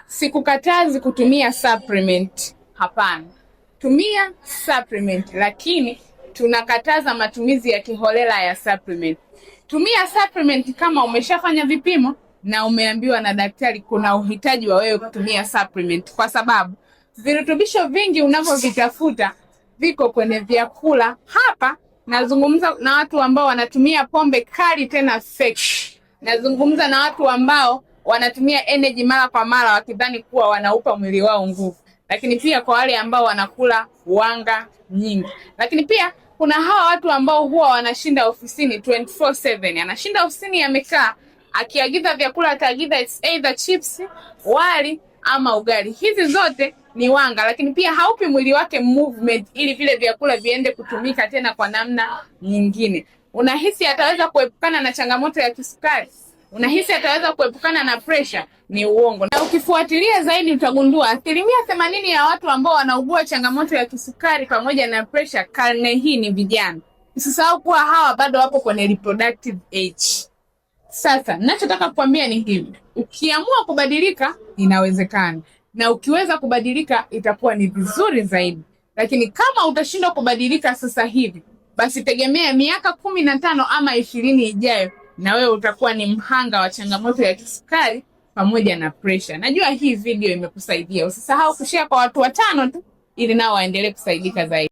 Sikukatazi kutumia supplement, hapana. Tumia supplement, lakini tunakataza matumizi ya kiholela ya supplement. Tumia supplement kama umeshafanya vipimo na umeambiwa na daktari kuna uhitaji wa wewe kutumia supplement, kwa sababu virutubisho vingi unavyovitafuta viko kwenye vyakula. Hapa nazungumza na watu ambao wanatumia pombe kali tena fake. Nazungumza na watu ambao wanatumia energy mara kwa mara wakidhani kuwa wanaupa mwili wao nguvu, lakini pia kwa wale ambao wanakula wanga nyingi, lakini pia kuna hawa watu ambao huwa wanashinda ofisini 24/7, anashinda ofisini amekaa, akiagiza vyakula ataagiza it's either chips, wali ama ugali. Hizi zote ni wanga, lakini pia haupi mwili wake movement ili vile vyakula viende kutumika tena kwa namna nyingine. Unahisi ataweza kuepukana na changamoto ya kisukari? Unahisi ataweza kuepukana na pressure? Ni uongo. Na ukifuatilia zaidi utagundua 80% ya watu ambao wanaugua changamoto ya kisukari pamoja na pressure karne hii ni vijana. Usisahau kuwa hawa bado wapo kwenye reproductive age. Sasa ninachotaka kukwambia ni hivi, ukiamua kubadilika inawezekana, na ukiweza kubadilika itakuwa ni vizuri zaidi, lakini kama utashindwa kubadilika sasa hivi, basi tegemea miaka 15 ama 20 ijayo, na wewe utakuwa ni mhanga wa changamoto ya kisukari pamoja na pressure. Najua hii video imekusaidia. Usisahau kushare kwa watu watano tu, ili nao waendelee kusaidika zaidi.